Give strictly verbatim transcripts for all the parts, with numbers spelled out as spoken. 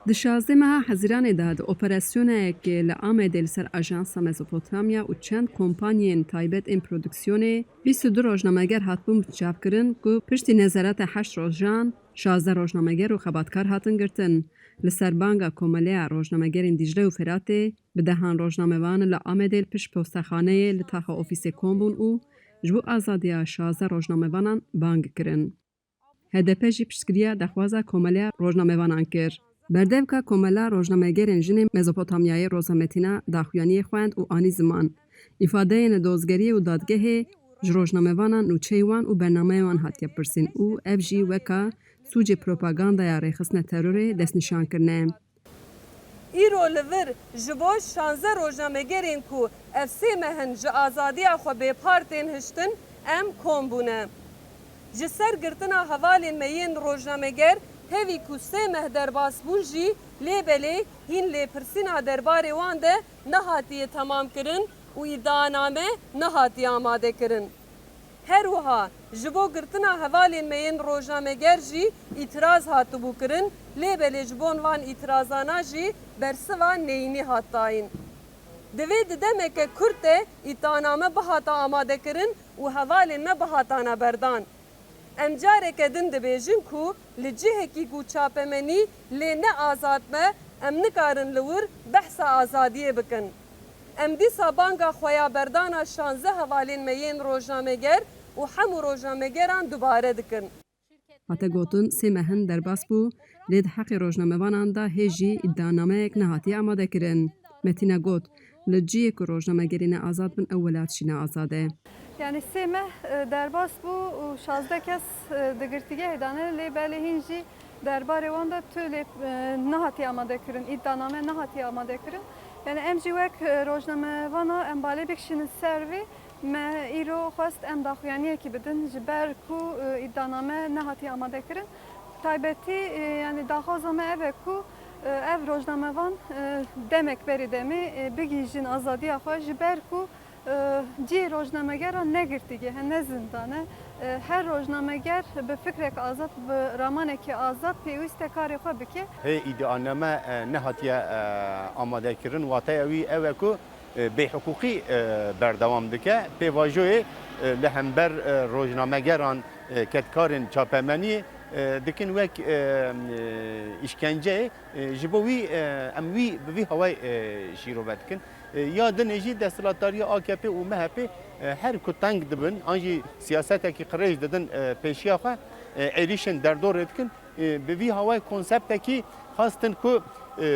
Di şazdeh meha Hezîranê de di operasyonekê li Amedê li ser Ajansa Mezopotamya û çend kompanyên taybet ên produksiyonê bîst û du rojnameger hatibûn çapkirin ku piştî nezareta heşt rojan şazdeh rojnameger û xebatkar hatin girtin. Li ser banga Komeleya Rojnamegerên Dîcle û Feratê bi dehan rojnamevan li Amedê li pişt postexaneyê li taxa ofîsê kom bûn û ji bo azadiya şazdeh rojnamevanan bang kirin. H D P jî piştgiriya daxwaza Komeleya Rojnamevanan kir. Berdevka Komela Rojnamegerên Jinên Mezopotamyayê Roza Metîna daxuyaniyê xwend û anî ziman. Îfadeyên li dozgeriyê û dadgehê ji rojnamevanan nûçeyê wan û bernameya wan hatiye pirsîn û ev jî weka sûcê propagandaya rêxistina terorê destnîşan kirine. Îro li vir ji bo şanzeh rojnamegerên ku ev sê meh in ji azadiya xwe bêpar tên hiştin, em kom bûne. Ji ser girtina hevalên me yên rojnameger, tevî ku sê meh derbas bûn jî, lê belê hîn lêpirsîna derbarê wan de nehatiye temamkirin û îdianame nehatiye amadekirin. Her wiha ji bo girtina hevalên me yên rojnameger jî îtiraz hatibû kirin, lê belê ji bo van îtirazana jî bersiva neyînî hat dayîn. Divê di demeke kurt de îdianame bihata amadekirin û hevalên me bihatana berdan. Em careke din dibêjin ku li cihekî ku çapemenî lê ne azad be, em nikarin li wir behsa azadiyê bikin. Em dîsa banga xwe ya berdana şanzeh hevalên me yên rojnameger û hemû rojnamegeran dubare dikin. Hate gotin, sê meh in derbas bû, lê di heqê rojnamevanan de hê jî îdianameyek nehatiye amadekirin. Metîna got, li cihê ku rojnamegerî ne azad bin, ew welat jî ne azad e. Yanî sê meh, e, derbas bû û şazdeh kes, e, di girtîgehê de ne, lê belê hîn jî derbarê wan de tu lê, e, nehatiye amadekirin, îdianame nehatiye amadekirin. Yanî em jî wek, e, rojnamevana em balê bikişînin ser vê, me îro xwest em daxuyaniyekî bidin, ji ber ku, e, îdianame nehatiye amadekirin. Taybetî, e, yanî daxwaza me ev e ku, e, ev rojnamevan, e, demek berê demê, e, bigihîjin azadiya xwe, ji ber ku, e, cihê rojnamegeran ne girtîgeh e, ne zindan e. E, her rojnameger bi fikrek azad, bi ramanekî azad pêwîst e karê xwe bike. Hê îdianame, e, nehatiye, e, amadekirin, wateya wî ew e ku, e, bêhiqûqî, e, berdewam dike. Pêvajoyê, e, li hember, e, rojnamegeran, e, kedkarên çapemeniyê, e, dikin wek, e, e, îşkenceyê. E, ji bo wî, e, em wî bi vî hawayê, e, şîrove dikin. E, ya dinê jî desthilatdariya A K P û M H P, e, her ku teng dibin, an jî siyasetekî qirêj didin, e, pêşiya xwe, e, êrîşên derdorê dikin. E, bi vî hawayê konseptekî xwestin ku, e,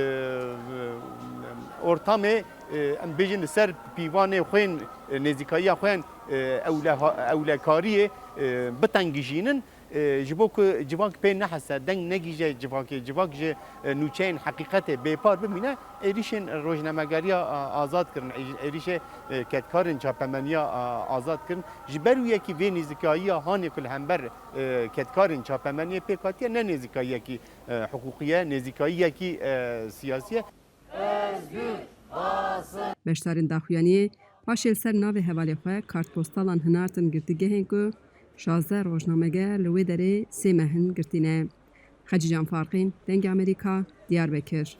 ortamê, e, em bêjin li ser pîvanê xwên, e, nêzîkayiya xwên, e, ewleha-, ewlekariyê, e, bitengijînin. E, ji bo ku civak pê nehese, deng negihîje civakê, civak ji, e, nûçeyên heqîqetê bêpar bimîne, êrîşên rojnamegeriya, a, azad kirin, ê-, êrîşê, e, kedkarên çapemeniya, a, azad kirin. Ji ber wî yekî vê nêzîkayiya hanê ku li hember, e, kedkarên çapemeniyê pêk hatiye, ne nêzîkayiyekî, e, hiqûqî ye, nêzîkayiyekî, e, siyasî ye. Beşdarên daxuyaniyê paşê li ser navê hevalê xwe kartpostalan hinartin girtîgehên ku şazdeh rojnameger li wê derê sê meh in girtî ne. Xecîcan Farqîn, Dengê Amerîka, Diyarbekir.